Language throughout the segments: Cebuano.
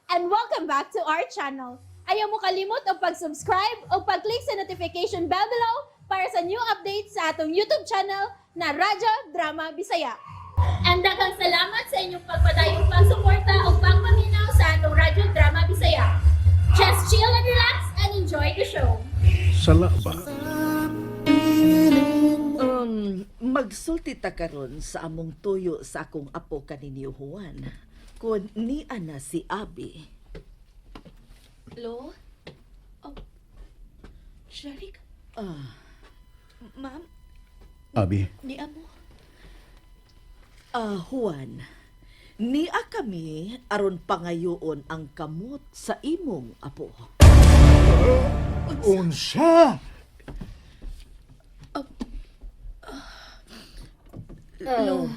And welcome back to our channel. Ayaw mo kalimot og pag-subscribe o pag-click sa notification bell below para sa new updates sa atong YouTube channel na Radyo Drama Bisaya. And daghang salamat sa inyong pagpadayong pagsuporta o pagpaminaw sa atong Radyo Drama Bisaya. Just chill and relax and enjoy the show. Sala ba? Magsulti ta karon sa among tuyo sa akong apo kaninyo Juan. Kun ni ana si Abi. Lo? Oh. Jeric? Ah, Ma'am, Abi, ni amo. Ah, Juan. Nia kami aron pangayoon ang kamot sa imong apo. Unsa? Lo,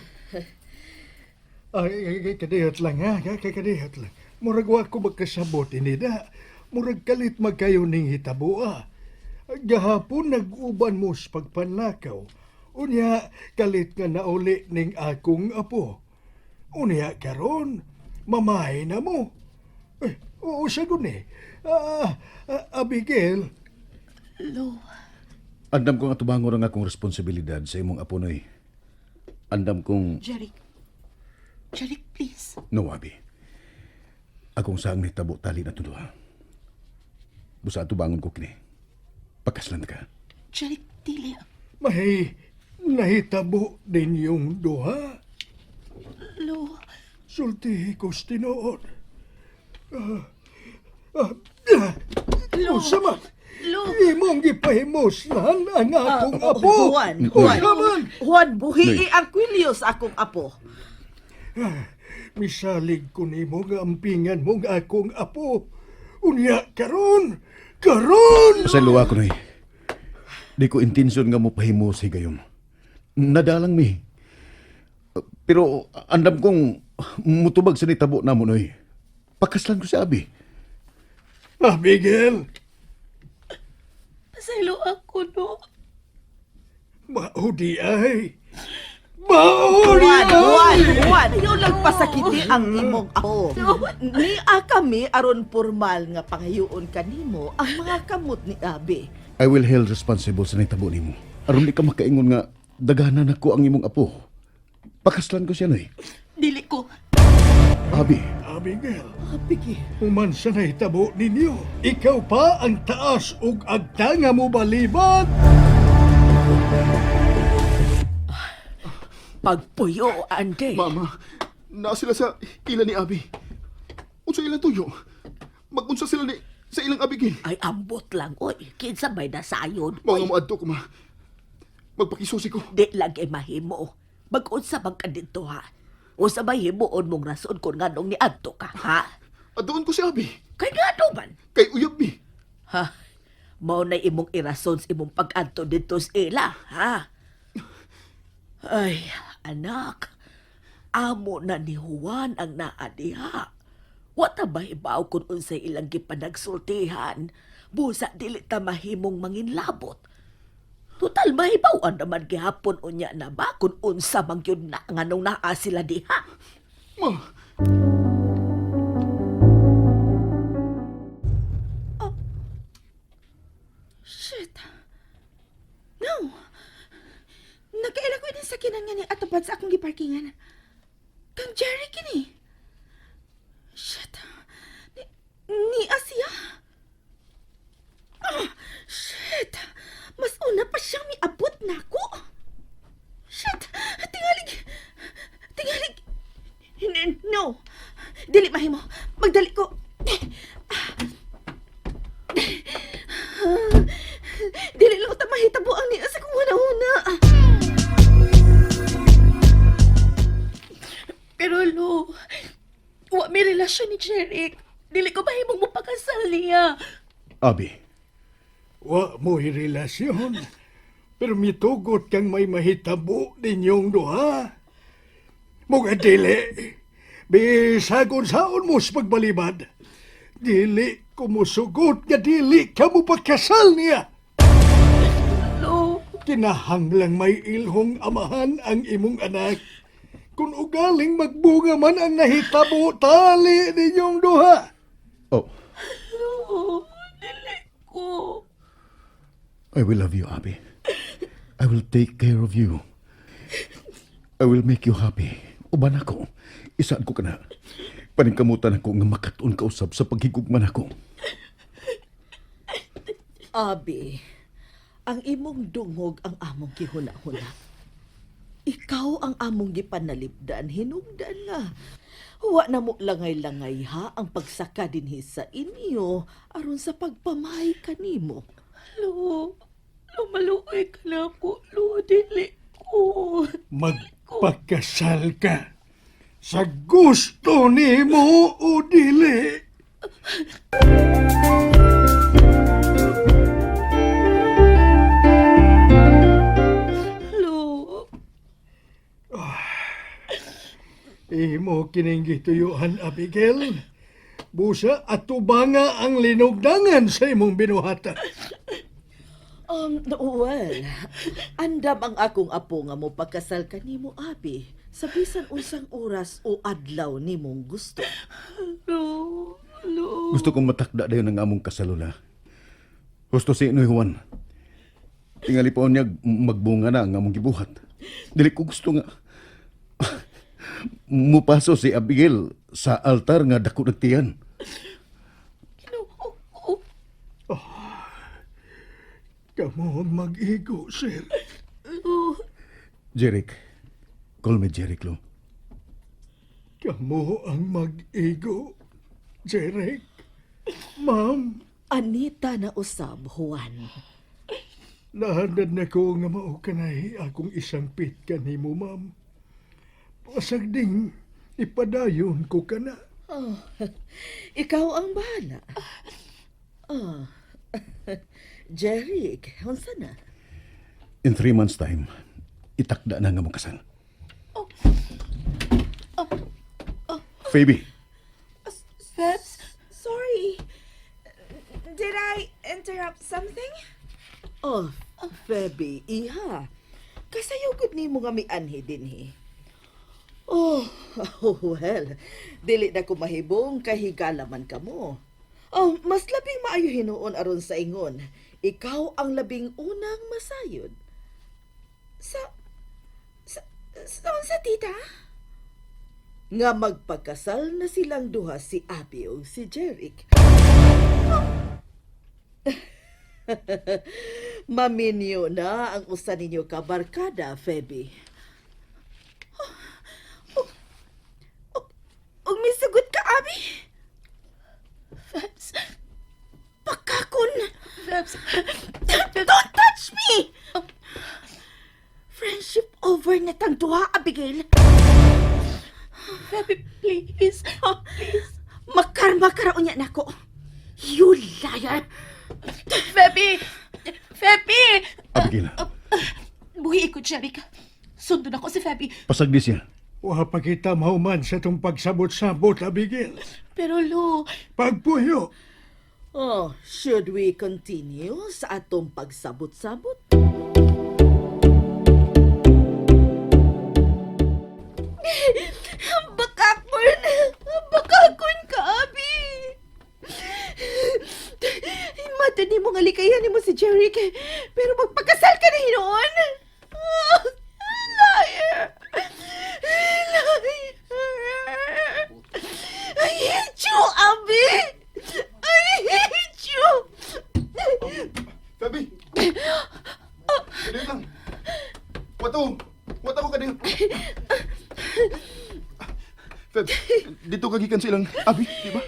Ay, ay, ay, kadiyot lang ha, kadiyot lang. Murag wa ko magkasabot ini da. Murag kalit magkayo ning hitaboa. Gahapon nag-uban mo sa pagpanlakaw. Unya, kalit nga nauli ning akong apo. Unya karon, mamahay na mo. Eh, oo, sagot ni. Ah, ah, Abigail, Lo. Andam kong atubangon ang akong responsibilidad sa imong apo, Noy. Andam kong Jeric. Jeric, please. No, Abi. Akong saang nahitabo tali na duha. Busa atubangon ko kini. Pakaslan ka. Jeric, dili. May nahitabo din yung duha. Lo, Sultihi ko sa tinuod. Ah, ah, ah, unsa man? Lo. Imong gipahimuslan ang akong apo. Juan, Juan. Unsa man? Juan, buhii ang kwilyo sa akong apo. Misalig ko nimo nga ampingan mo ang akong apo. Unya karon, karon. Pasayloa ko, Noy. Di ko intensyon nga mo pahimo sa higayon. Nadalang mi. Pero andam kong mutubag sa nitabo na mo, Noy. Pakaslan ko si Abi. Abigail, Pasaylo ako, no. maudi ay. Maudi Juan, ay. Juan, Juan, ayaw lang pasakiti ang imong apo. Nia kami aron formal nga pangayoon kanimo ang mga kamot ni Abi. I will held responsible sa nitabo nimo. Aron di ka makaingon nga daganan ako ang imong apo. Pakaslan ko siya, Noy. Dili ko. Abi, Abigail, Abigi. human sa nahitabo ninyo. Ikaw pa ang taas ug agta nga mo balibad. Pagpuyo, ande. Mama, naa sila sa ila ni Abi. Unsa ilang tuyo? Magunsa sila ni sa ilang Abigail. Ay, ambot lang, oy. Kinsa may nasayon, Mao oy. nga moadto ko, ma. Magpakisusi ko. Di lagi mahimo. Mag-unsa man ka dito, ha? Unsa may himuon mong rason kung nganong niadto ka, ha? Adoon ko si Abi. Kay ngano man? Kay uyab mi. Ha? Mao na imong irason sa imong pag-adto dito sa ila, ha? Ay, anak. Amo na ni Juan ang naa diha. Wa ta mahibaw kung unsay ilang gipanagsultihan. Busa dili ta mahimong manginlabot. Total mahibaw-an naman gihapon unya na ba kung unsa man gyud na nganong naa sila diha. Ma, Shit. No. Nagkaila ko din sa kinan nga ni atupad sa akong giparkingan. Kang Jerry kini. Shit. Ni Asia. Ah, shit. Mas una pa siyang miabot na ako. Shit. Tingalig. Tingalig. No. Dili mahimo. Magdali ko. Dili lang ta mahitabo ang niya sa kong una-una. Pero lo, wa mi relasyon ni Jeric. Dili ko mahimong mapakasal niya. Abi. Wa mo relasyon. Pero mitugot kang may mahitabo ninyong duha. Mga dili. Bisagon saon mo sa pagbalibad. Dili ko musugot nga dili ka mo pagkasal niya. Lo, Kinahanglang may ilhong amahan ang imong anak. Kung ugaling magbunga man ang nahitabo, tali ninyong duha. Oh, Lo, dili ko. I will love you, Abby. I will take care of you. I will make you happy. Uban ako. Isaan ko ka na. Paningkamutan ako nga makatuon ka usab sa paghigugman ako. Abi, ang imong dungog ang among gihuna-huna. Ikaw ang among gipanalipdan, hinungdan nga. Wa na mo langay-langay ha ang pagsaka dinhi sa inyo aron sa pagpamahay kanimo. Lo, lo maluoy ka na ako. Lo, dili ko. Magpakasal ka sa gusto nimo o dili. Lo, Imo kining gituyuhan, Abigail. Busa at tubanga ang linugdangan sa imong binuhatan. Well, andam ang akong apo nga mo pagkasal kanimo, Abi, sa bisan unsang oras o adlaw nimong gusto. lo, lo. Gusto kong matakda dayon ang among kasalula. Gusto si Inoy Juan. Tingali pa niya magbunga na ang among gibuhat. Dili ko gusto nga mupaso si Abigail sa altar nga dako nagtiyan. Ginoo ko. Kamo ang mag-igo, sir. Lo, Jeric. Call me Jeric, lo. Kamo ang mag-igo, Jeric. Ma'am, Anita na usab, Juan. Nahandad na ko nga mao kanay akong isang pit kanimo, ma'am. Pasagding ipadayon ko kana. Oh, ikaw ang bahala. Ah. Jeric, unsa na? In 3 months' time, itakda na nga mong kasal. Phoebe, Febs, Sorry. Did I interrupt something? Oh, Feby, iha. Kasayo gud nimo nga mianhi dinhi. Oh, oh, well, dili na ko mahibong kahigala man kamo. Oh, mas labing maayo hinuon aron sa ingon. Ikaw ang labing unang masayod. Sa tita? Nga magpakasal na silang duha si Abby ug si Jeric. Maminyo na ang usa ninyo ka barkada, Feby. Ug misugot ka, Abi? Febs, Pakakon! Febs. Don't touch me! Friendship over na tang duha, Abigail. Feby, please. Please. Makarma ka raw niya nako. You liar! Feby! Feby! Abigail, Buhi ko, Jeric. Sundon ako si Feby. pasagdi siya. Wa pa kita mahuman sa itong pagsabot-sabot, Abigail. Pero Lo, Pagpuyo. Oh, should we continue sa atong pagsabot-sabot? Bakakon! Bakakon ka, Abi! Mata ni mo nga likayan ni mo si Jeric, pero magpakasal ka na hinuon! Oh, liar! Liar! I hate you, Abi! I hate you! Feby! Kadiyot lang. Wato! Wato ko kadiyot. Feb, dito ka gikan silang Abi, di ba?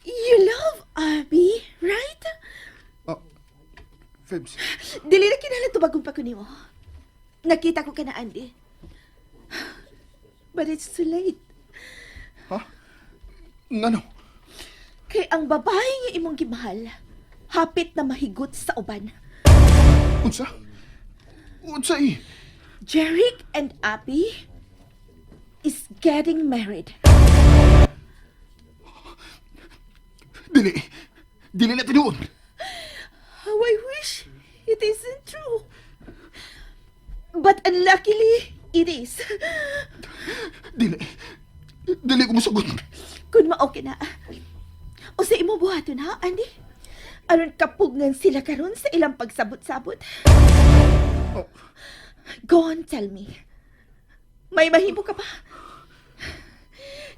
You love Abby, right? Oh, Febs, Dili na kinahanglan tubagon pa ko nimo. Nakita ko ka na, Andy. But it's too late. ha? Ngano? Kay ang babae nga imong gimahal, hapit na mahigot sa uban. Unsa? Unsa eh? Jeric and Abby is getting married. Dili. Dili na tinuod. How I wish it isn't true. But unluckily, it is. Dili. Dili ko mosugot. Kung mao kina. O sa imo buhaton ha, Andy? Aron kapugngan sila karon sa ilang pagsabot-sabot. Oh. Go on, tell me. May mahimo ka pa?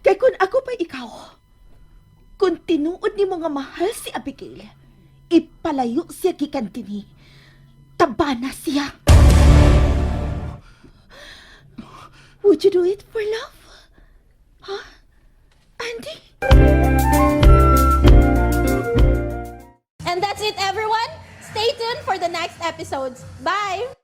Kay kung ako pa ikaw, kung tinuod nimo nga mahal si Abigail, ipalayo siya gikan dinhi. Tabana siya. Would you do it for love? Huh? Andy? And that's it, everyone. Stay tuned for the next episodes. Bye!